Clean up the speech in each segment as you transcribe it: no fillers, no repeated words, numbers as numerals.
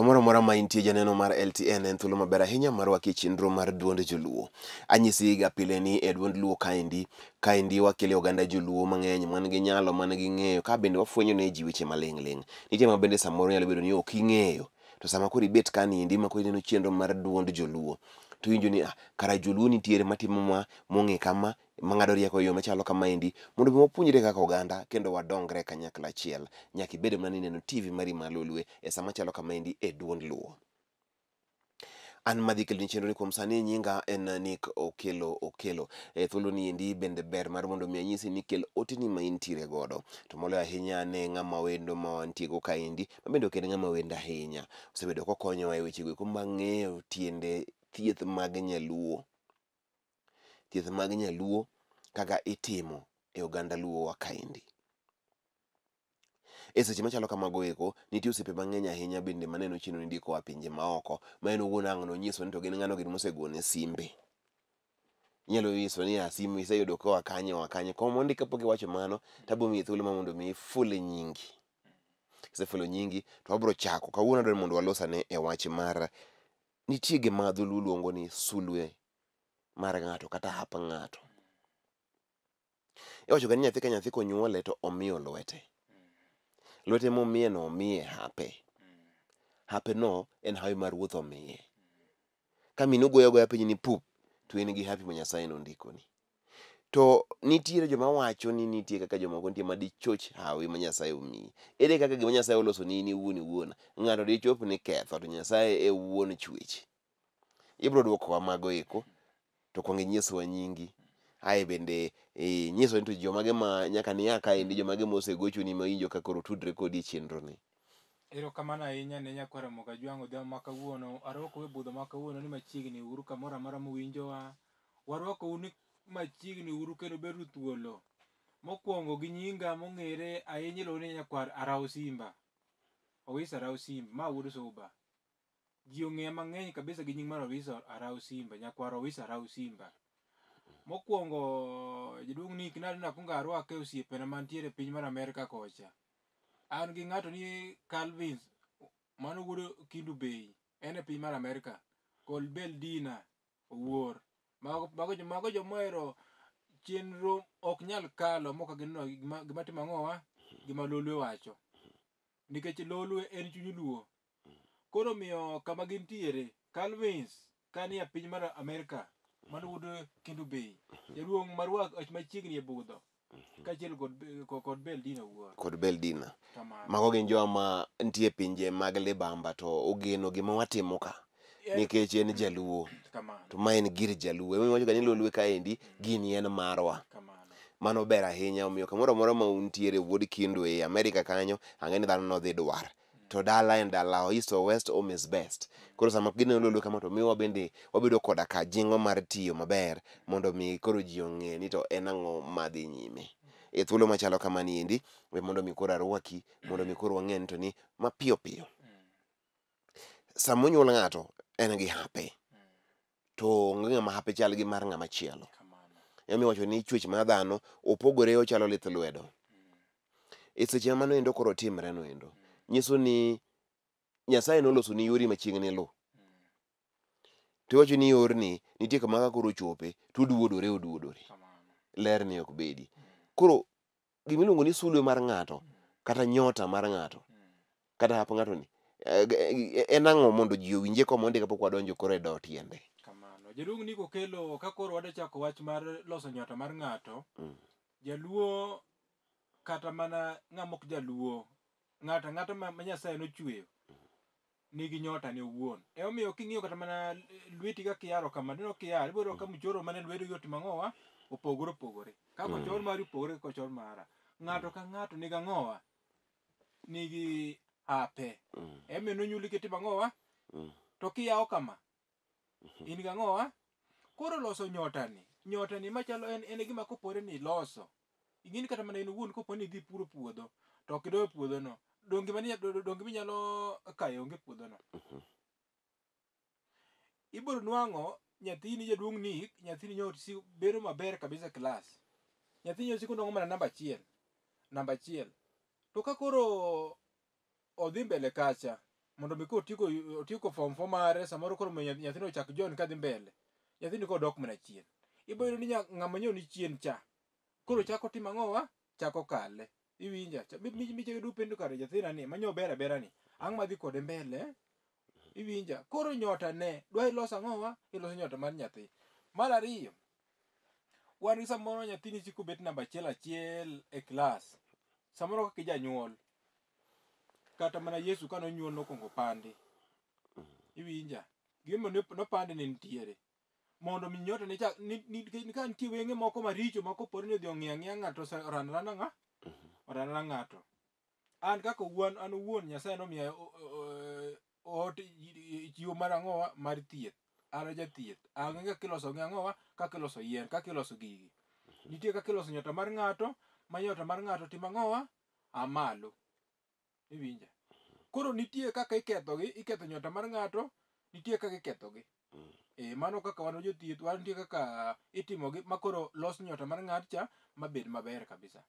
Kamoro amora ma intie janeno mar LTN en thuolo maber ahinya mar rwaki e chenro mar duond joluo. Anyisi ga pile ni e duond luo kaendi, kaendi wakele oganda joluo mang'eny man gi nyalo, man gi ng'eyo, ka bende wafwenyo ne ji weche maling' ling'. Nitie ma bende samoro nyalo bedo ni ok ing'eyo, to sama koro ibet kaniendi ma koro ineno chenro mar duond joluo, to iwinjo ni ah, kara joluo nitiere matimo ma, mong'e kama, mang'ado rieko e yo machalo kamaendi, mondo mi wapuonjre kaka oganda kendo wadongre kanyakla achiel. Nyaka ibed mana ni ineno TV mari mar Lolwe e sama chalo kamaendi e duond luo. An madhi keloni chenro ni kuom sani nyinga en Nick Okello Okello. E thuolo ni endi bende ber mar mondo mi anyisi ni kel oteni ma intiere godo. To moloyo ahinya ne ng'ama wendo ma wantie go kaendi, ma bende ok en ng'ama wendo ahinya. Osebedo kokonyowa e weche go eko mag ng'eyo tiende thieth mag nyaluo. Thieth mag nyaluo kaka itimo e oganda luo wa kaendi. E seche machalo kamago eko, nitie osiepe mang'eny ahinya bende maneno chenro ni koa pinje maoko, ma en owuon ang' nonyiswa ni to gin ng'ano gini mosegone simbe. Inyalo nyiso ni a simu iseyudo koa kanye oa kanye. Kom mondi kapok iwacho mano, tabo miyi thuolo mar mondo mi iful nyingi. Kisefulo nyingi, to wabro chako. Kawuono adwaro ni mondo walos ane e wach mar nitie gima dholuo luongo ni sulwe mar ng'ato kata hap ng'ato. Iwacho ga ni nyathi ka nyathi konyuole to omiyo lwete. Lwete momiye no omiye hape. Hape no en hawi ma ruoth omiye. Ka minu goyo agoya piny ni pup, to in gi hapi ma Nyasaye nondikoni. To nitiere joma wacho ni nitie kaka jomoko nitie ma dichoch hawi ma Nyasaye omiyi. Ere kaka gima Nyasaye oloso ni in iwuon iwuon, ng'ato dichop ni ketho to Nyasaye e wuon chwech. Ibro duokowa mago eko, to kwong inyiswa nyingi. Ae bende inyiswa ni to jomage ma nyaka nia kaendi, jomage mosegochoni ma iwinjo ka koro tudre kodi e chenro ni. Erokamano ahinya ne nyakwar Ramogi Ajwang' odhiambo ma kawuono. Arwakou e budho ma kawuono ni machiegni uru kamoro amora muwinjowa. Warwakou ni machiegni uru kendo beduru thuolo. Mokwongo gi nyinga mong'ere ahinya iluongo ni nyakwar Arao Simba. Owis Arao Simba, ma wuod Suba. Ji ong'eya mang'eny kabisa gi nying mar Owis Arao Simba, nyakwar Owis Arao Simba. Mokwongo jaduong' Nick nadwa nakwongo arwake osiepena mantiere e piny mar Amerka kocha. An gi ng'ato ni Calvins, mano wuod Kindu Bay, en e piny mar Amerka, kod Beldina Owuor. Mago, mago, mago jomohero chenro ok nyal kalo moka gineno gima, gima timo ang'owa, gima Lolwe wacho. Nikech Lolwe en chuny luo. Koro omiyo kama gintiere, Calvins kanie piny mar Amerka, mano wuod Kendu Bay. Jaduong' marwak wach machiegni e budho. Kaachiel kod kod Beldina Owuor. Kod Beldina. Kamano. Mago gin joma nitie pinje mag libamba to ogeno gima watimo ka. Nikech en jaluo. Kamano. To ma en gir jaluo. Emomiyo iwacho ga ni lolwe kaendi, gini en marwa. Kamano. Mano ber ahinya omiyo kamoro amora ma untiere wuod Kindu e Amerika kanyo, ang'e ni dhano nodhi dwar. To dala en dala, east or west, home is best. Koro sama gineno lolwe kama to miyowa bende wabedo koda ka jing'o mar tiyo maber mondo mi koro ji ong'e ni to en ang'o madhi nyime. E thuolo machalo kama niendi, we mondo mi koro arwaki, mondo mi koro wang'e ni to ni mapiyo piyo. Sama onyuol ng'ato, en gi hape. To onge ng'ama hape chal gi mar ng'ama chielo. Emomiyo iwacho ni chwech mar dhano opogore ochalo lith lwedo. E seche ma mano endo koro timre no endo, nyiso ni Nyasaye noloso ni yori machiegni lu. To iwacho ni yorni nitie kama ka koro ochope to oduodore oduodore. Ler ni ok bedi. Koro gima iluongo ni sulwe mar ng'ato kata nyota mar ng'ato kata hap ng'ato ni en ang'o mondo ji owinje komondi kapok wadonjo koro e dho tiende. Kamano. Jaduong' Nick Okello, ka koro wadwa chako wach mar loso nyota mar ng'ato, jaluo kata mana ng'ama ok jaluo, ng'ato ang'ata ma Nyasaye nochweyo nigi nyota ne owuon. Emomiyo king'iyo kata mana lweti kaka iyaro kama, ineno kiyaro, ibiro yudo ka mchoro mane lwedo gi otimo ang'owa, opogore opogore. Kaka ochor mari opogore kaka ochor mara. Ng'ato ka ng'ato nigi ang'owa, nigi hape. Emomiyo nonyuoli kitimo ang'owa, to kiyawo kama, in gi ang'owa. Koro loso nyotani, nyotani machalo en, en gima kopore ni iloso. Ing'eni kata mana in owuon kopo ni idhi puro puodho, to ok idoyo puodho no, donge mani donge minyalo kayo onge puodho no. Ibiro nwang'o nyathini jaduong' Nick, nyathini nyo bedo maber kabisa e klas. Nyathini osiko nwang'o mana namba achiel, namba achiel. To ka koro odhi mbele kacha, Mondo mi kotieko otieko form 4 mare, samoro koro nyathino ochak join kadhi mbele. Nyathini kodok mana chien. Ibo yudo ni ng'ama nyo ni chien cha. Koro chako timo ang'owa? Chako kale. Iwinja? Michego du penjo kare nyathina ni manyo ber abera ni. Ang' madhi kode mbele? Iwinja? Koro nyota ne dwa ilos ang'owa? Iloso nyota mar nyathi. Mar ariyo, wan gi samoro nyathini siko bet namba achiel achiel e klas. Samoro kaka ijanyuol. Kata mana Yesu kane onyuol nokwongo pandi. Iwinja? Gimomiyo nopande ne nitiere. Mondo mi nyota ne chak ni ka nitie wenge moko maricho ma kopore ni odhi ong'iyo ang'iya ng'ato oran rana ng'a? Oran rana ng'ato. An kaka wuon an owuon Nyasaye nomiya ot chiwo mar ang'owa mar thieth. An jathieth. Ang'e kaka iloso gi ang'owa, kaka iloso yien, kaka iloso gigi. Nitie kaka iloso nyota mar ng'ato, ma nyota mar ng'ato timo ang'owa? A malo. Iwinja? Koro nitie kaka ikethogi, iketho nyota mar ng'ato, nitie kaka ikethogi. Mano kaka wan jothieth, wan nitie kaka itimogi ma koro los nyota mar ng'at cha mabed maber kabisa.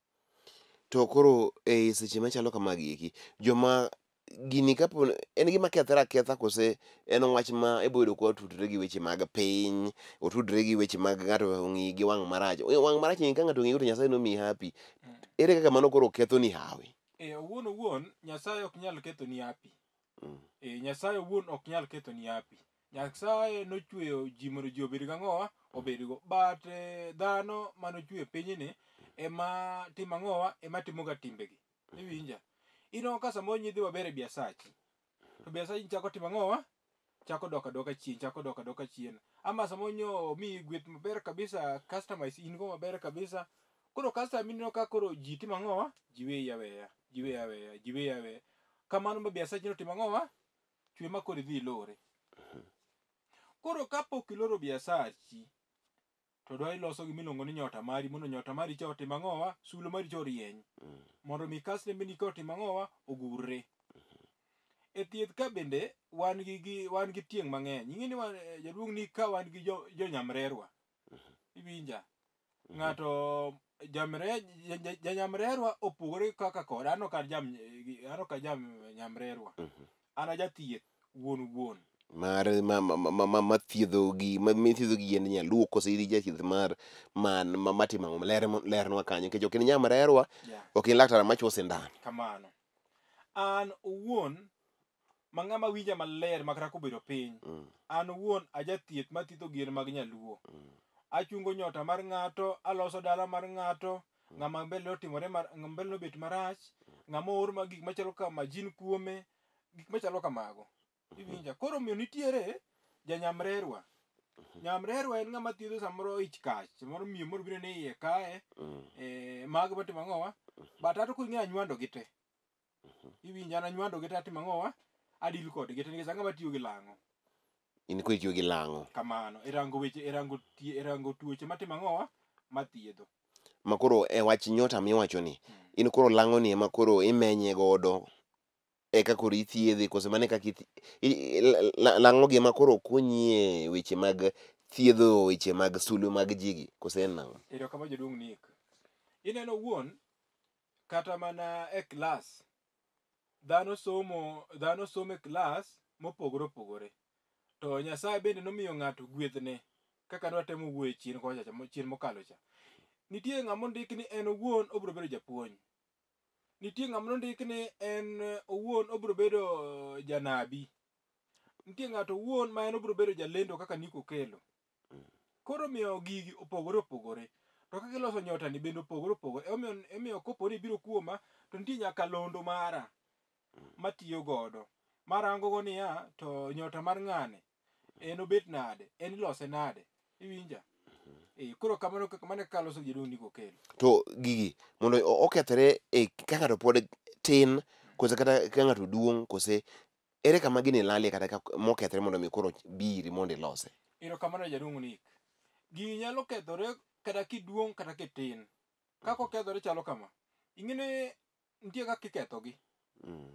To koro e seche machalo kamagi eki, joma gini kapo en gima kethre aketha kose en wach ma ibo yudo ka otudore gi weche mag piny, otudore gi weche mag ng'ato ong'iyi gi wang' marach. Wang' marach ni ka ng'ato ong'iyi to Nyasaye nomiyi happy. Ere kaka mano koro kethoni hawi? Owuon owuon Nyasaye ok nyal kethoni happy. Nyasaye owuon ok nyal kethoni happy. Nyasaye nochweyo ji mondo ji obed gang'owa, obed go. But dhano manochweyo pinyni ema timo ang'owa, ema timoga timbegi. Iwinja? Ineno ka samoro nyidhi maber e biasachi. To biasachi chako timo ang'owa? Chako dok adoka chien, chako dok adoka chien. Ama samoro nyo omiyi gweth maber kabisa, customers in go maber kabisa. Koro customer ineno ka koro ji timo ang'owa? Ji weyi aweya, ji weyi aweya, ji weyi aweya. Kamano ma biasachi no timo ang'owa? Chwe ma koro idhi ilore. Koro kapok iloro biasachi, to dwa iloso gimiluongo ni nyota mari mondo nyota mari cha otim ang'owa? Sulo mari cha orieny. Mondo mi customer ni ka otim ang'owa? Ogurre. E thieth ka bende wan gi tieng' mang'eny. Ing'e ni wan jaduong' ni ka wan gi jo nyamrerwa. Iwinja? Ng'ato janyamrerwa opogore kaka koda. An ok ajam nyamrerwa. An ajathieth wuon wuon. Mar ma thiedho gi ma thiedho gi yiend nyaluo kose in jathieth mar man matimo ang'o? Lernwa kanyo nikech ok in nyamrerwa, ok in laktar machuo sindan. Kamano. An owuon ma ng'ama winja maler makata kobedo piny. An owuon ajathieth mathiedho gi yien mag nyaluo. Achungo nyota mar ng'ato, aloso dala mar ng'ato, ng'ama mbele otimore ng'ama mbele nobet marach, ng'ama oor ma gik machalo kaka majin kuome, gik machalo kamago. Iwinja? Koro omiyo nitiere janyamrerwa. Nyamrerwa en ng'ama thiedho samoro ich kach, samoro miyo moro biro ni iye kae, mago matimo ang'owa, but ato koro ing'eyo anywando gi te. Iwinja? An anywando gi te atimo ang'owa, adil kodgi te nikech an ng'ama tiyo gi lang'o. In koro itiyo gi lang'o. Kamano, e rango weche, e rango e rango tuoche matimo ang'owa, mathiedho. Ma koro e wach nyota miwacho ni, in koro lang'o ni ema koro imenye godo eka koro ithiedhe kose mano e kaka lang'o gi ema koro konyi e weche mag thiedho weche mag sulwe mag ji gi kose en nang'o? Erokamano jaduong' Nick. Ineno wuon, kata mana e klas, dhano somo e klas mopogore opogore. To Nyasaye bende nomiyo ng'ato gwethne kaka nwatemo wuoyo chien kocha cha, chien mokalo cha. Nitie ng'ama ondik ni en owuon obiro bedo japuonj. Nitie ng'ama nondik ni en owuon obiro bedo janabi. Nitie ng'ato owuon ma en obiro bedo jalendo kaka Nick Okello. Koro omiyo gigi opogore opogore. To kaka iloso nyota ni bende opogore opogore. Emomiyo kopo ni ibiro kuoma to nitie nyaka londo mara matiyo godo. Marango go niya to nyota mar ng'ane en obet nade, en ilose nade. Iwinja? Koro kamano kaka mano kaka aloso jaduong' Nick Okello. To gigi mondo okethre e ka ng'ato pod tin kose kata ka ng'ato duong' kose ere kama gini lalie kata ka mokethre mondo mi koro biri mondo ilose? Erokamano jaduong' Nick. Gini nyalo kethore kata kiduong' kata kitin. Kaka okethore chalo kama. Ing'e ni nitie kaka ikethogi.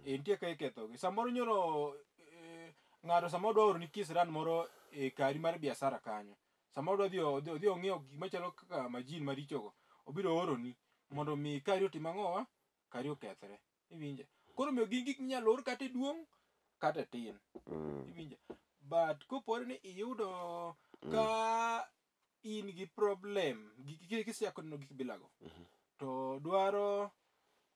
Nitie kaka ikethogi. Samoro nyoro ng'ato samoro dwa oroni kisran moro e kari mar biashara kanyo. Samoro dwa dhi odhi ong'iew gik machalo kaka majin marichogo. Obiro oroni mondo mi kari otim ang'owa? Kari okethre. Iwinje? Koro omiyo gin gik minyalo or kata iduong' kata tin. Iwinjo? But kopore ni iyudo ka in gi problem, kisechako neno gik bilago, to dwaro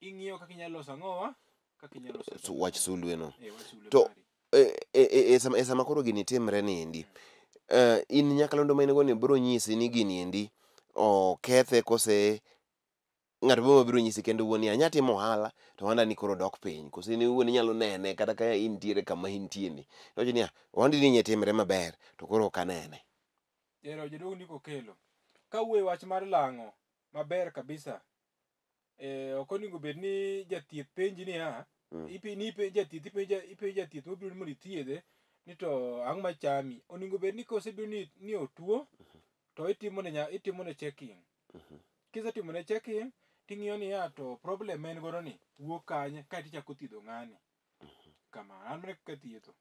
ing'iyo kaka inyalo loso ang'owa, kaka inyalo loso Wach sulwe no. Wach sulwe To mari. E sama koro gini timre ni endi, in nyakalondo ma in go ni biro nyisi ni gini endi okethe kose ng'ato be mabiro nyisi kendo wuon ni anya timo ohala to ohanda ni koro dok piny, kose in iwuon inyalo nene kata ka intiere kama intie ni iwacho niya ohandi ni nye timre maber to koro ok anene. Ero jaduong' Nick Okelo. Kawuoyo e wach mar lang'o maber kabisa, ok onego bed ni jathieth penji niya, jathieth ipenjo jathieth mobiro ni mondo ithiedhe ni to ang'o machami. Onego bed ni kosebiro ni otuo to itimone checking. Kisetimone checking ting'iyo niya to problem ma en godo ni wuok kanye kaeto ichako thiedho ng'ani. Kamano, an mana kaka thietho.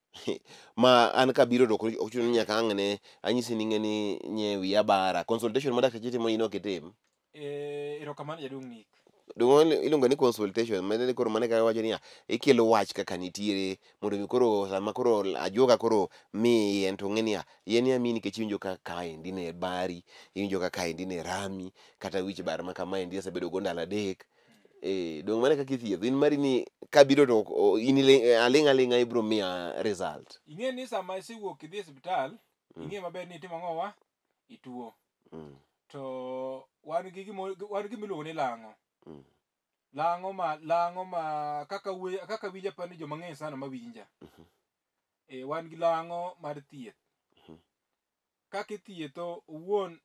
Ma an kabiro to ok ochuno ni nyaka ang' ne anyisi ni ing'e ni nye wiya bara. Consultation ma dakteche timo in ok itim. Erokamano jaduong' Nick. Donge iluongo ni consultation, mano koro mano kaka wacho niya, ikelo wach kaka nitiere mondo mi koro sama koro ajuoga koro miyi yien to ong'e niya, yien ni amiyi nikech iwinjo ka kaendi ne bari, iwinjo ka kaendi ne rami, kata wich bar ma kamaendi asebedo go ndalo adek. Donge mano e kaka ithiedho, in mari ni kabiro to in aling' aling'a ibiro miya result. Ing'e ni sama isewuok idhi e osiptal, ing'e maber ni itimo ang'owa, ituo. To wan gi gima iluongo ni lang'o. Lang'o ma kaka winja apani joma ng'eny sana mawinja. Wan gi lang'o mar thieth. Kaka ithietho owuon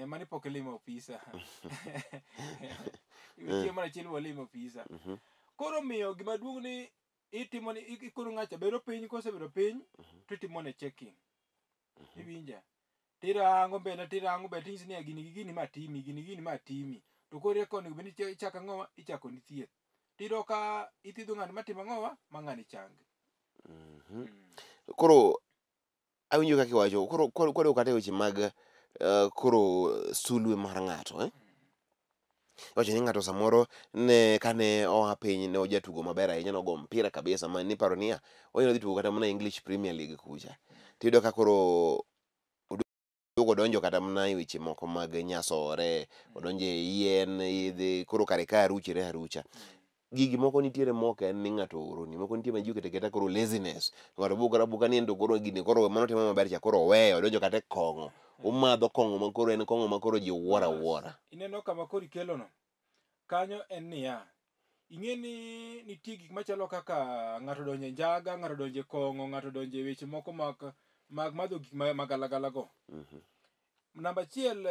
mani pok ilimo ofisa. Chieng' moro achiel walimo ofisa. Koro omiyo gima duong' ni itimo ni ikono ng'acha bedo piny, kosebedo piny to itimone checking. Iwinja? Tirango mbele, tirango mbele, tinyisi niya gini gi gini ma timi, gini gi gini ma timi. To koro eka onego bed ni ichako ang'owa, ichako ni thieth. Tiyudo ka ithiedho ng'ani matimo ang'owa, ma ng'ani changi. Koro awinjo kaka iwacho, koro kwadok kata e weche mag koro sulwe mar ng'ato, Iwacho ni ng'ato samoro ne kane oa piny ne ojatugo maber ahinya, nogo mpira kabisa ma niparo niya, onyalo dhi tugo kata mana English Premier League kucha. Tiyudo ka koro oduogo donjo kata mana e weche moko mag nyasore, odonjo e yien, yedhe, koro kare ka aruchre arucha. Gigi moko nitiere mok en ni ng'ato ooroni, moko nitie ma ji oketo aketa koro laziness. Ng'ato bukore abuka ni en to koro gini koro mano timo maber cha koro oweyo, odonjo kata e kong'o. Omadho kong'o ma koro en kong'o ma koro ji wuoro awuora. Ineno kama koro ikelono, kanyo en niya, ing'e ni nitie gik machalo kaka ng'ato odonjo e njaga, ng'ato odonjo e kong'o, ng'ato odonjo e weche moko mag madho gik magalagala go. Namba achiel,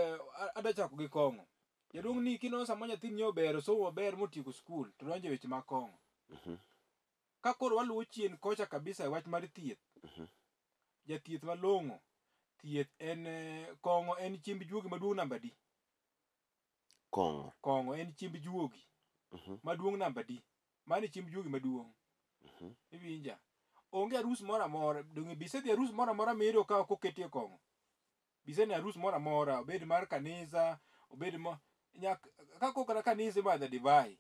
adwa chako gi kong'o. Jaduong' ni kineno sama nyathini ober, osomo maber motieko skul, to donjo e weche mag kong'o. Ka koro waluwo chien kocha kabisa e wach mar thieth, jathieth malong'o, thieth en kong'o en chiemb juogi maduong' namba adi? Kong'o. Kong'o en chiemb juogi maduong' namba adi? Mano e chiemb juogi maduong'. Iwinja? Onge arus moro amora, donge bisedhi arus moro amora miyudo ka ok oketie kong'o? Bisene arus moro amora, obed mar kanisa, obed mo nyak ka kok kata kanisa imadho divai.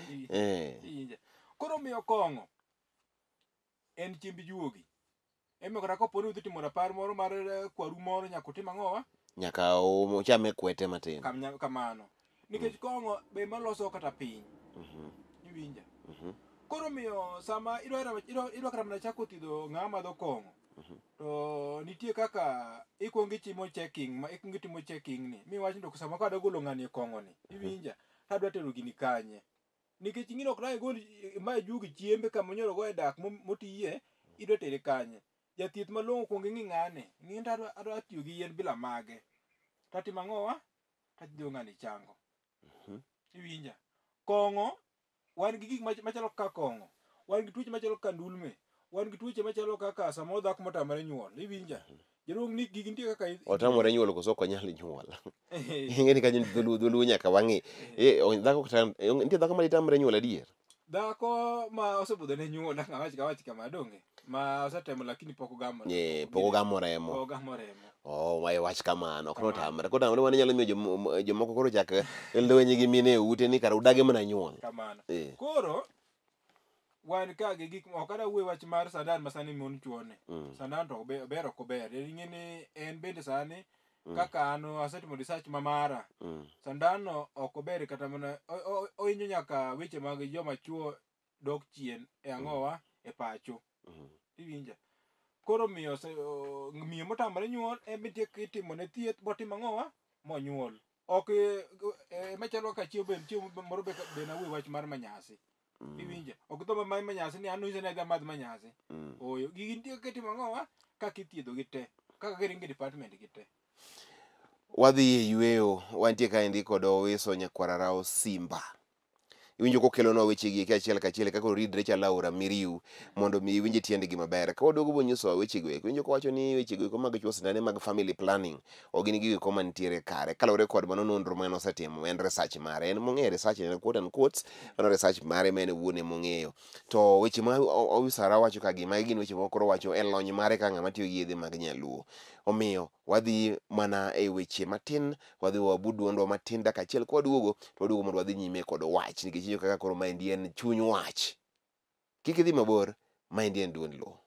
Iwinja? Koro omiyo kong'o en chiemb juogi. Emomiyo kata kopo ni udhi timo rapar moro mar kwaru moro nyaka utim ang'owa? Nyaka uchame kwete matin. Kamano. Nikech kong'o be maloso kata piny. Iwinja? Koro omiyo sama idwa kata mana chako thiedho ng'ama madho kong'o, to nitie kaka ikuongo itimo checking, ma ikuongo itimo checking ni, miwach ni to sama ka adwa golo ng'ani e kong'o ni, iwinja? To adwa tero gini kanye? Nikech ing'e ni ok dang' igol ma ijuog chiembe kama onyalo goye dak motiye, idwa tere kanye? Jathieth malong'o kuong ing'i ng'ane, ing'i ni to adwa tiyo gi yien bila mage. To atimo ang'owa? To athiedho ng'ani chango. Iwinja? Kong'o, wan gi gik machalo kaka kong'o, wan gi tuoche machalo kaka ndulme, wan gi tuoche machalo kaka samoro dhako motamore nyuol, iwinja? Jaduong' ni gigi nitie kaka Otamore nyuol koso ok onyal nyuol. Ing'e ni kanyo dholuo nyaka wang'i. Dhako nitie dhako ma ditamre nyuol adier? Dhako ma osebudho ne nyuol, awach awach kama donge? Ma osetemo lakini pok ogamo. Pok ogamo remo. Pok ogamo remo. Oh, wach kamano, ok notamre. Kotamre mano nyalo miyo jomoko koro chak lweny gi mine e ute ni kara udagi mana nyuol. Kamano. Koro Wan ka gi gik ok ada wuoyo wach mar sandan ma sani mon chuone. Sandan to ober ok ober. Ing'e ni en bende sani kaka an asetimo research ma mara. Sandan no ok ober kata mana ohinyo nyaka weche mag joma chuo dok chien e ang'owa e pacho. Iwinja? Koro miyo miyo motamore nyuol en be nitie kaka itimo ne thieth botim ang'owa monyuol. Ok machalo kaka chiemo be chiemo moro be nawuoyo wach mar manyasi. Iwinja? Ok tho ma manyasi ni an nonyisa ni adhi amadh manyasi. Ooyo, gigi nitie kaka itimo ang'owa kaka ithiedho gi te. Kaka giringo e department gi te. Wadhi e yweyo, wantie kaendi kod Owiso nyakwar Rawo Simba. Iwinjo kokelonwa weche gi eki achiel kachiel kaka oridre chalo aora miriu mondo mi iwinj tiendgi maber. Ka waduogo bonyisowa weche go eko, iwinjo kowacho ni weche go eko mag chuo sindane mag family planning ok gin gigo eko mantiere kare. Kaluwore kod mano nonro ma en osetimo, en research mare, en mong'eyo research en quote and quotes, mano research mare ma en owuon emong'eyo. To weche ma Owiso Rawo wacho ka gi, magi gin weche ma koro owacho e lony mare ka ng'ama tiyo gi yedhe mag nyaluo. Omiyo wadhi mana e weche matin, wadhi wabud duondwa matin dakika achiel kwaduogo, to waduogo mondo wadhi nyime kod wach nikech iwinjo kaka koro maendi en chuny wach. Kik idhi mabor, maendi en duond Luo.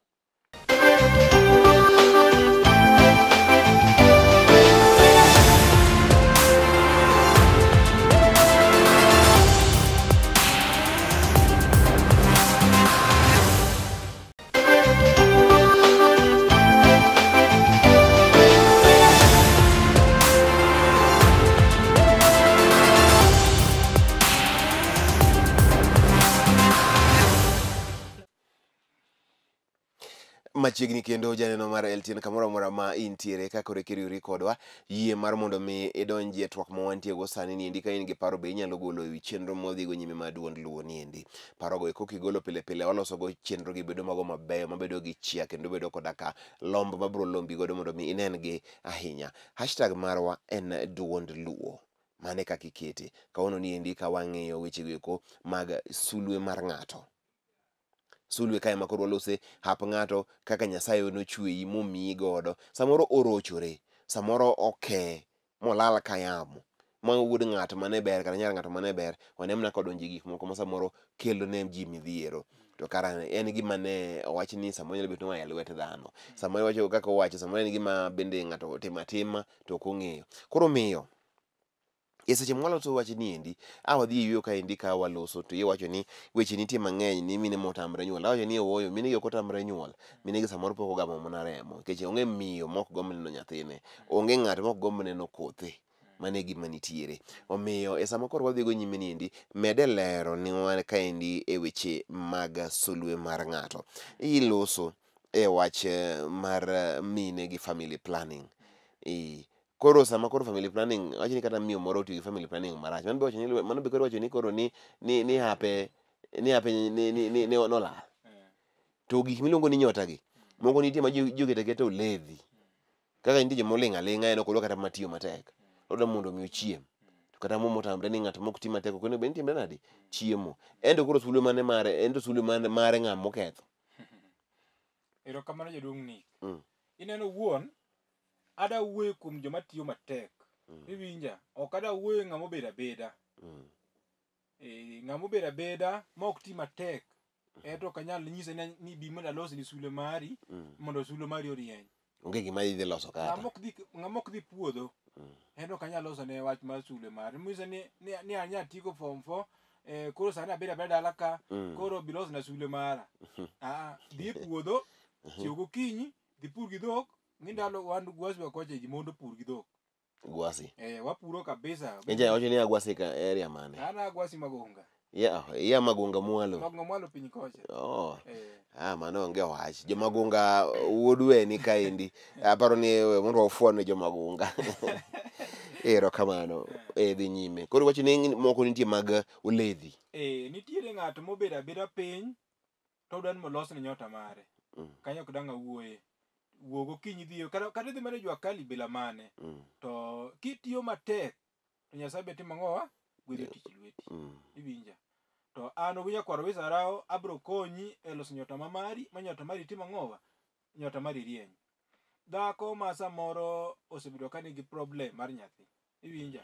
Machiegni kendo janeno mar LTN kamoro amora ma intiere ka koro ikiriwri kodwa, yie mar mondo mi idonji e twak ma wantie go sani niendi ka in gi paro be inyalo golo ewi chenro mwadhigo nyime mar duond Luo niendi. Parogo eko kigolo pile pile waloso go chenro gi bedo mago mabeyo mabedo gi chia kendo bedo koda ka lomb mabiro lombi godo mondo mi inen gi ahinya. Hashtag marwa en duond Luo. Mano e kaka ikete. Kawuono niendi ka wang'iyo weche go eko mag sulwe mar ng'ato. Sulwe kae ma koro walose hap ng'ato kaka Nyasaye nochweyi momiyi godo. Samoro orochore, samoro oke, molal ka yamo. Ma wuod ng'at mane ber kata nyar ng'ato mane ber, wane mana kodonjo e gik moko ma samoro kelo ne ji midhiero. To kara en gima ne owach ni samoro nyalo bet ni oa e lwet dhano. Samoro iwacho kaka owacho, samoro en gima bende ng'ato otimo atima to ok ong'eyo. Koro omiyo, e seche mwaloso wach niendi, a wadhi e yueyo kaendi ka waloso to iwacho ni weche nitie mang'eny ni mine motamre nyuol. Awacho ni ooyo, mine gi ok otamre nyuol. Mine gi samoro pok ogamo mana remo. Nikech onge miyo mok gomb neno nyathine. Onge ng'at mok gomb neno kothe. Mano e gima nitiere. Omiyo e sama koro wadhi go nyime niendi, mede lero ni wan kaendi e weche mag sulwe mar ng'ato. Iloso e wach mar mine gi family planning. Koro sama koro family planning, wach ni kata miyo moro otiyo gi family planning marach. Mano be wacho ni mano be koro wacho ni koro ni ni ni hape ni hape ni ni ni, ni nolal. To gik miluongo ni nyota gi, moko nitie ma ji oketo aketa oledhi. Kaka nitie joma oling' aling'a en ok odwa kata mana tiyo matek. Odwa mondo mi ochiem. To kata motamre ni ng'at mok ti matek ok onego bed ni timre nade? Chiemo. En to koro sulwe mane mare, en to sulwe mane mare ng'a moketho. Erokamano jaduong' Nick. Ineno wuon, ada wuoyo kuom joma tiyo matek. Iwinja? Ok ada wuoyo ng'ama obedo abeda. Ng'ama obedo abeda ma ok ti matek, en to ok anyal nyise ni bi mondo alosni sulwe mari, mondo sulwe mari orieny. Onge gima idhi loso kata. Ng'ama ok dhi puodho, en ok anyal loso ne wach mar sulwe mare. Monyisa ni ni anya tieko form 4, koro sani abedo abeda dala ka, koro bi losna sulwe mara. Dhi e puodho, chiew gokinyi, dhi pur gi dhok, ng'i ndalo wan Gwasi wa kocha ji mondo pur gi dhok. Gwasi. Wapuro kabisa. Inja wacho ni Gwasi ka area mane? An a Gwasi Magunga. Yeah, iya Magunga mwalo. Magunga mwalo piny kocha. Oh. Mano onge wach. Jomagunga wuod weni kaendi. Aparo ni mondo wafuon ne Jomagunga. Erokamano. Dhi nyime. Koro iwacho ni moko nitie mag oledhi. Nitiere ng'ato mobedo abeda piny to odwa ni molosne nyota mare. Kanyo ok dang' awuoye. Wuo gokinyi dhi kata idhi mana e jua kali bila mane. To kitiyo matek to Nyasaye be timo ang'owa? Gwedho tich lweti. Iwinja? To an Owinja Kwar Owiso Arao abro konyi e loso nyota ma mari, ma nyota mari timo ang'owa? Nyota mari rieny. Dhako ma samoro osebedo ka nigi problem mar nyathi. Iwinja?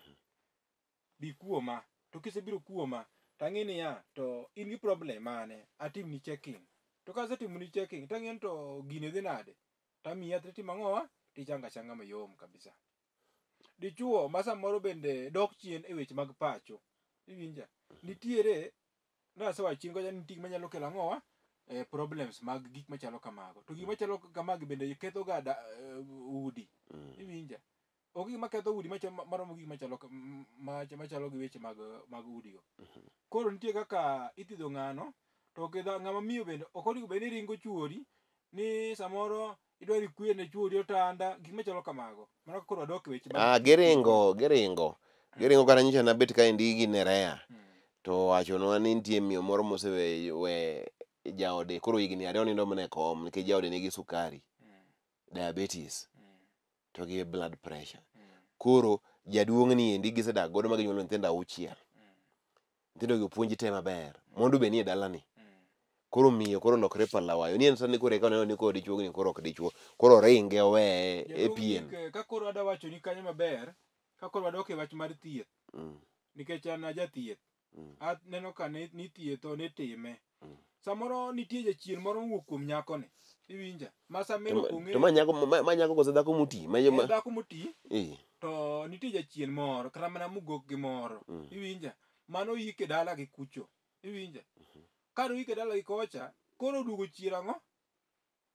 Bi kuoma. To kisebiro kuoma, Tang'e niya, to in gi problem mane, atimni checking. To kasetimoni checking, tang'e ni to gini dhi nade, tamiyi yath titimo ang'owa, tichango achanga mayom kabisa. Dichuo ma samoro bende dok chien e weche mag pacho, iwinja? Nitiere, nasewacho chien kocha ni nitie gik manyalo kelo ang'owa, problems mag gik machalo kamago. To gik machalo kamagi bende ketho ga udi, iwinja? Ok gik maketho udi maromo gik machalo machalo gi weche mag udi go. Koro nitie kaka ithiedho ng'ano, to ng'ama miyo bende ok onego bed ni ringo chuori, ni samoro idwa ni ikwe ne chuori otanda, gik machalo kamago. Mano koro wadok e weche mag Giringo, giringo. Giringo kata nyocha nabet kaendi gi Nerea. To owachonwa ni nitie miyo moro mosewe we jaode koro higni 2 onindo mana e kom nikech jaode nigi sukari, diabetes, to gi blood pressure. Koro jaduong' ni endi gisedak godo ma ginyuolo nyithindo 6. Nyithindo gi opuonji te maber. Mondo bed ni e dalani. Koro miyo koro olokre palawayo. Ni en sani koro eka oneno ni koro dichuo ni koro ok dichuo. Koro oringe oweye e pien. Ka koro adwa wacho ni kanyo maber, ka koro wadok e wach mar thieth. Nikech an ajathieth. Aneno ka ni thietho ni time. Samoro nitie jachien moro mowuok kuom nyakoni. Iwinja? Ma samoro ok ong'eyo. To ma nyako koso dhako moti? Ma En dhako moti. To nitie jachien moro, kata mana mogok gi moro. Iwinja? Mano yike dala gi kucho. Iwinja? Kane oyike dala gi kocha, koro oduogo chier ang'o?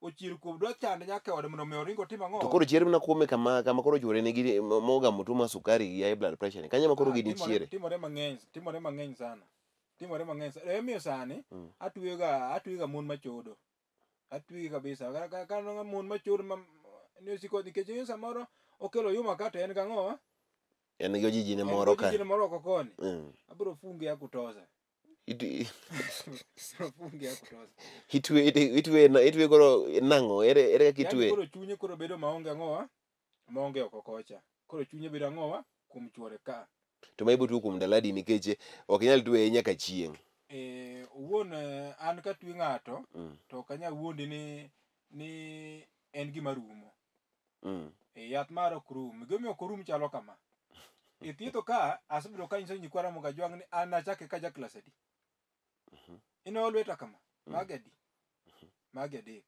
Ochier kuom dwa chande nyaka e ode mondo mi oring otim ang'o? To koro chier mana kuome kama koro chuore nigi mogamo tuo mar sukari gi high blood pressure ni. Kanyo ema koro gini chiere. Timore mang'eny, timore mang'eny sana. Timore mang'eny sana. Emomiyo sani atwega mon machodo. Atwegi kabisa. Ka aneno mon machodo ma ni osiko nikech ing'e samoro okelo yuma ka to en gang'o? En gi ojijine moro ka. En gi ojijine moro oko koni. Abiro funge ya kutosa. Funge ya kutosa. Itwe koro nang'o? Ere kaka itwe? Koro chunye koro bedo maonge ang'owa? Maonge oko kocha. Koro chunye bedo ang'owa? Kuom chuore ka. To ma ibo tuo kuom ndalo adi nikech ok inyal tweye nyaka chieng'? Owuon an katwe ng'ato to ok anyal wuondi ni en gima rumo. Yath mar ok rum. Gimomiyo ok orum chalo kama. E thietho ka asebedo ka anyiso nyikwa Ramogi Ajwang' ni an nachake ka ja klas adi. Ineno lweta kama, magi adi? Magi 3.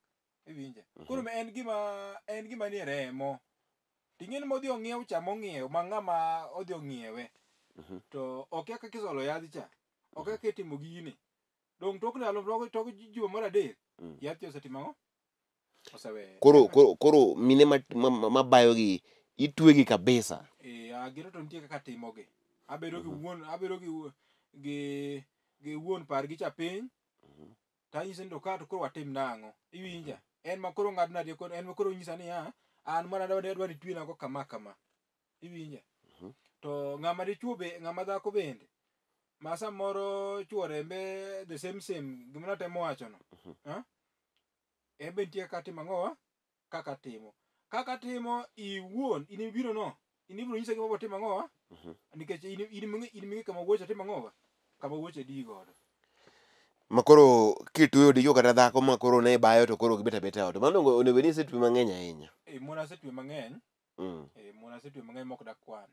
Iwinja? Koro en gima nie remo. Ting'e ni modhi ong'iew cha mong'iew ma ng'ama odhi ong'iewe. To okia kaka isolo yadh cha. Okia kaka itimo gini. Dong' tok ndalo, tok juma mar 3, yath cha osetimo ang'o? Oseweyo. Koro mine mabayo gi itwegi kabisa. Agero to nitie kaka timogi. Abedo gi wuon, abedo gi wuon par gi cha piny. Tanyise ni to ka to koro watim nang'o? Iwinja? En ma koro ng'adna rieko, en ma koro nyisa niya, an mana adwa ni twena go kama kama. Iwinja? To ng'ama dichuo be, ng'ama dhako bende, ma samoro chuore be the same gima natemo wacho no. En be nitie kaka timo ang'owa? Kaka timo. Kaka timo iwuon, in ibiro no. In ibiro nyise gima obiro timo ang'owa? Nikech in ming'e kama wuoche timo ang'owa? Kama wuoche di godo. Ma koro kitweyo dichuo kata dhako ma koro ne bayo to koro gibet abeta e ot. Mano onego bed ni isetwe mang'eny ahinya. Mon asetwe mang'eny. Mon asetwe mang'eny mok dakwan.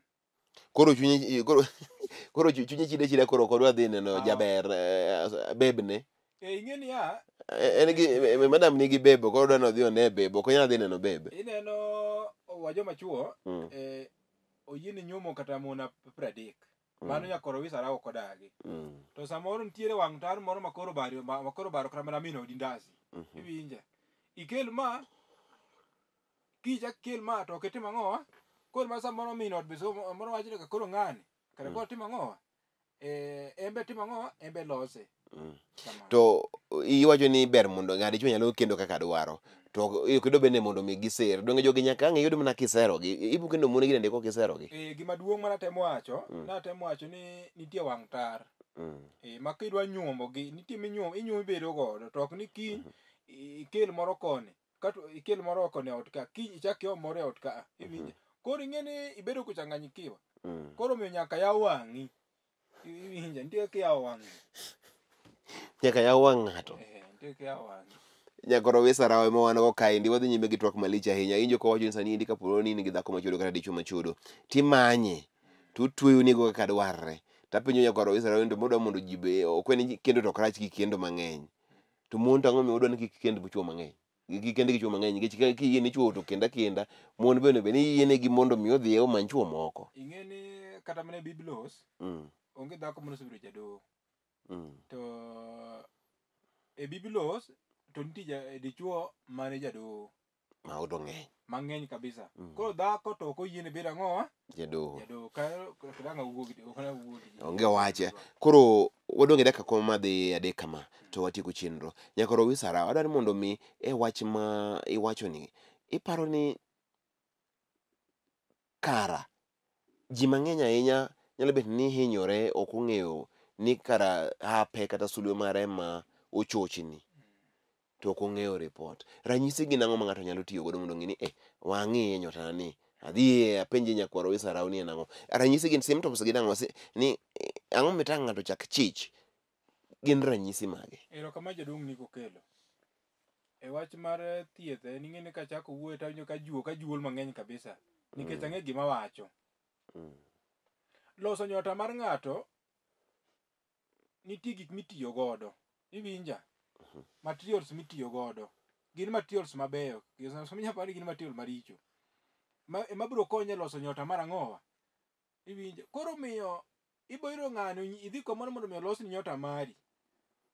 Koro chunye, koro chunye chide chida koro ok odwa dhi neno jaber bebne. Ing'e niya, En gi madam nigi bebo, koro odwa ni odhi one bebo, ok onyal dhi neno bebe. Ineno wa joma chuo, oyiene nyuomo kata mon 30. Mano nyakoro wisara ok odagi. To samoro nitiere wang' tar moro makoro baro, makoro baro kata mana min odi ndasi. Iwinja? Ikel ma, kichak kel ma to ok itim ang'owa? Koro ma samoro min ot be moro wacho ni koro ng'ani, kare koro tim ang'owa? En be tim ang'owa? En be lose. To iwacho ni ber mondo ng'at dichuo nyalo kendo kaka dwaro. To kendo bende mondo mi giser. Donge jogi nyaka ang' iyud mana kiserogi. Ibo kendo mon gi nende kok iserogi. Gima duong' mana temo wacho, natemo wacho ni nitie wang' tar. Ma kidwa nyuomo gi, nitie minyuomo, inyuomo ibedo godo. To ok ni kiny ikel moro koni. Kato ikel moro oko ne ot ka, kiny ichak iom moro e ot ka. Iwinjo? Koro ing'e ni ibedo kuchanganyikiwa. Koro omiyo nyaka yaw wang'i. Iwinjo? Nitie kaka iyawo wang'i. Nyaka yaw wang' ng'ato. Nitie kaka iyawo wang'i. Nyakoro Wisarawa ema wan go kaendi, wadhi nyime gi twak malich ahinya. Injo kowacho ni sani endi kapo ni in gi dhako machodo kata dichuo machodo, timanye, to otweyonigo kaka dwarre. Tapenjo nyakwar Israel to modwa mondo ji be okwe ni kendo to ok rach kikendo mang'eny. To mon to ang'o miyo wadwa ni kik kend chwo mang'eny? Kik kend gi chwo mang'eny nikech ka kiyie ni chwo to kend akenda, mon bende be ni yienegi mondo mi odhi omany chwo moko. Ing'e ni kata mana e Biblos onge dhako manosebedo jadoho. To e Biblos to nitie dichuo mane jadoho. Ma to ng'eny. Mang'eny kabisa. Koro dhako to ok oyiene bedo ang'owa? Jadoho. Jadoho. Ka dang' awuo gi ok awuo gi. Onge wache. Koro wadong' e dakika koma madhi adek kama to watieko chenro. Nyakoro Wisara, adwaro mondo mi e wach ma iwacho ni, iparo ni kara ji mang'eny ahinya nyalo bet ni hinyore ok ong'eyo ni kara hape kata sulwe mare ma ochochni to ok ong'eyo report. Ranyisi gin ang'o ma ng'ato nyalo tiyo godo mondo ong'e ni wang'iye nyotana ni adhi apenje nyakwar Wisara ni en ang'o. Ranyisi gin symptoms gin ang'o ni ang'o mitang' ng'ato chak chich gin ranyisi mage? Erokamano jaduong' Nick Okello. E wach mar thieth en ing'e ni kachako wuoyo tawinjo ka juol mang'eny kabisa nikech ang'e gima wacho. Loso nyota mar ng'ato nitie gik mitiyo godo. Iwinja? Materials mitiyo godo gin materials mabeyo. Inyalo paro ni gin material maricho. Ema biro konyo e loso nyota mar ang'owa? Iwinjo? Koro miyo ibo yudo ng'ani idhi kamoro mondo mi olosni nyota mari.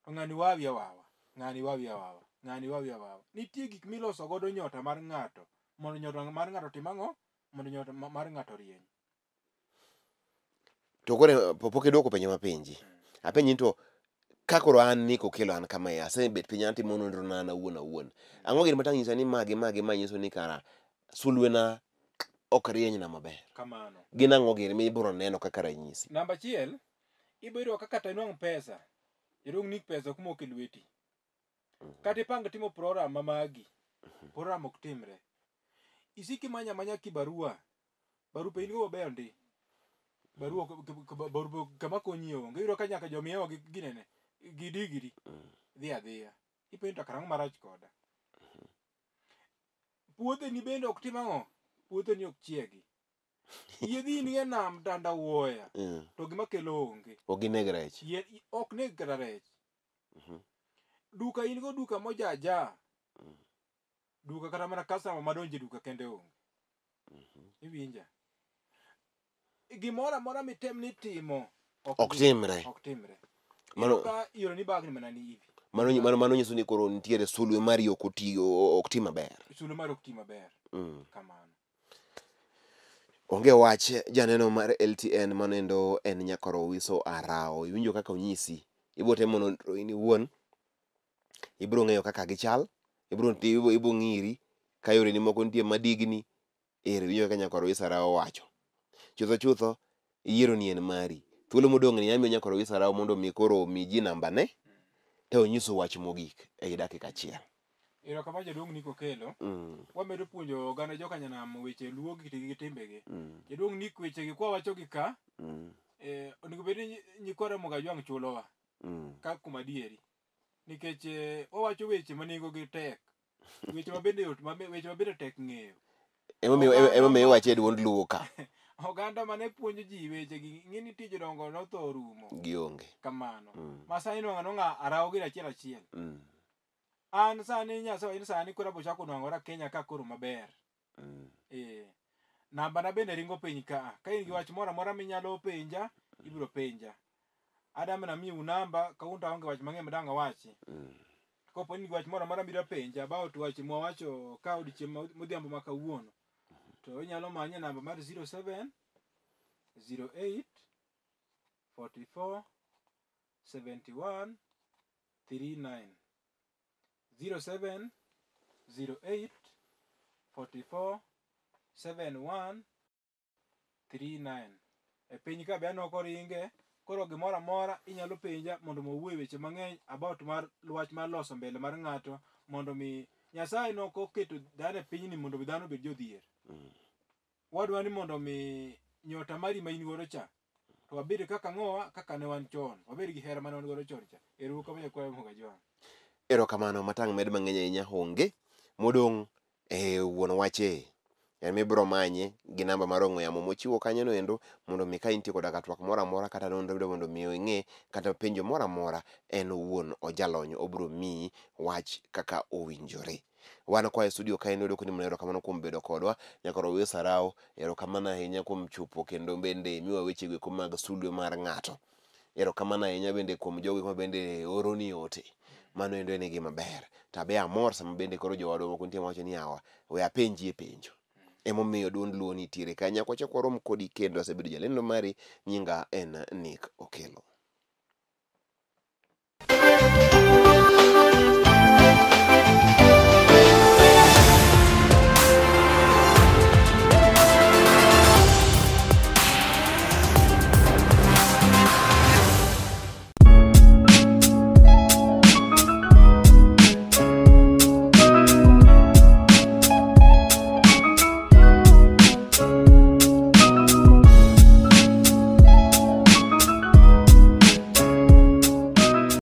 To ng'ani wawi awawa, ng'ani wawi awawa, ng'ani wawi awawa. Nitie gik miloso godo nyota mar ng'ato mondo nyota mar ng'ato otim ang'o? Mondo nyota mar ng'ato orieny. To koro pok iduoko penjo mapenji. Apenji ni to ka koro an Nick Okello an kamae asebet piny atimo nonro na an awuon awuon. Ang'o gini matang' nyisa ni magi magi ma nyiso ni kara sulwe na ok rienyna maber. Kamano. Gin ang'o gini mibiro neno kaka ranyisi? Namba achiel, ibo yudo ka kata inwang' pesa, jaduong' Nick pesa ok mok e lweti. Kata ipang timo program ma magi, program ok timre. Isik imanya amanya kibarua, barupe in go mabeyo ndi. Barua barupe kama konyi onge. Iyudo ka nyaka jomiewo gi ginene, gi digri dhi adhiya. Ipenjo to karang'o marach koda. Puotheni bende ok tim ang'o? Puotheni ok chiegi. Yiedhi in e nam tandawuoya to gima kelo onge. Ok gineg rech. Ok neg kata rech. Duka in go duka mojaja. Duka kata mana customer madonjo e duka kende onge. Iwinja? Gimoro amora mitem ni timo ok timre. Ok timre. Mano yore ni bagni mana ni hivi. Mano nyiso ni koro nitiere sulwe mari ok oti ok ti maber. Sulwe mari ok ti maber. Kamano. Onge wach janeno mar LTN manendo en Nyakoro Wiso Arao. Iwinjo kaka onyisi. Ibiro temo nonro in iwuon. Ibiro ng'eyo kaka gichal. Ibiro ng'iri ka yoreni moko nitie madigni. Ero iwinjo kaka Nyakoro Wiso Arao owacho. Chutho chutho yiero ni en mari. Thuolo modong' ni amiyo Nyakoro Wiso Arao mondo mi koro omi ji namba ne to onyiso wach mogik ei dakika achiel. Erokamano jaduong' Nick Okello. Wamedo puonjo oganda joka nyanam weche luo gi kitgi gi timbegi. Jaduong' Nick wechegi kwa wacho gi ka, onego bed ni nyikwa Ramogi Ajwang' chulowa ka kuom adieri. Nikech wawacho weche ma nengo gi tek. Weche ma bende yot, weche ma bende tek ng'eyo. Emomiyo iwache e duond luo ka. Oganda mane puonjo ji weche gi ng'e ni tije dongo notho orumo. Gionge. Kamano. Ma sani nwang'o anwang'a arawo gir achiel achiel. An sani Nyasaye ni sani koro abochako nwang'ora Kenya ka koro maber. Namba na bende ringo piny ka. Ka in gi wach moro amora minyalo penja, ibiro penja. Ada mana miu namba, kawuono to aonge wach mang'eny madang' awachi. Kopo ni in gi wach moro amora midwa penja about wach mwawacho ka odiochieng' modhiambo ma kawuono, to inyalo manye e namba mar 07 08 44 71 39 07 08 44 71 39. E piny ka be aneno koringe, koro gimoro amora inyalo penja mondo wawuo e weche mang'eny about mar wach mar loso mbele mar ng'ato mondo mi Nyasaye nok oketo dhano e pinyni mondo mi dhano obed jodhier. Wadwa ni mondo mi nyota mari ma in godo cha to wabed kaka ang'owa kaka ne wan chon, wabed gi hera mane wan godo chon cha. Ero uru kamano jakwayo Ramogi Ajwang'. Erokamano matang' med mang'eny ahinya onge modong' e wuon wache. En mibiro manye gi namba mar ong'we yamo mochiwo kanyo no endo mondo mi ka intie koda ka twak moro amora kata nonro midwa mondo mi ing'e kata penjo moro amora en owuon ojalony obiro miyi wach kaka owinjore. Wan kwa e studio kae wadwoko ni mana erokamano kuom bedo kodwa. Nyakoro Wesa Rao, erokamano ahinya kuom chopo kendo bende miwa weche go eko mag sulwe mar ng'ato. Erokamano ahinya bende kuom jogo ma bende oroni ote. Mano endo en gima ber. To abe amor sama bende koro jowadwa moko nitie mawacho ni yawa we apenjie penjo. Emomiyo duond Luo nitiere ka. Nyaka wachak warom kodi kendo asebedo jalendo mari nyinga en Nick Okello.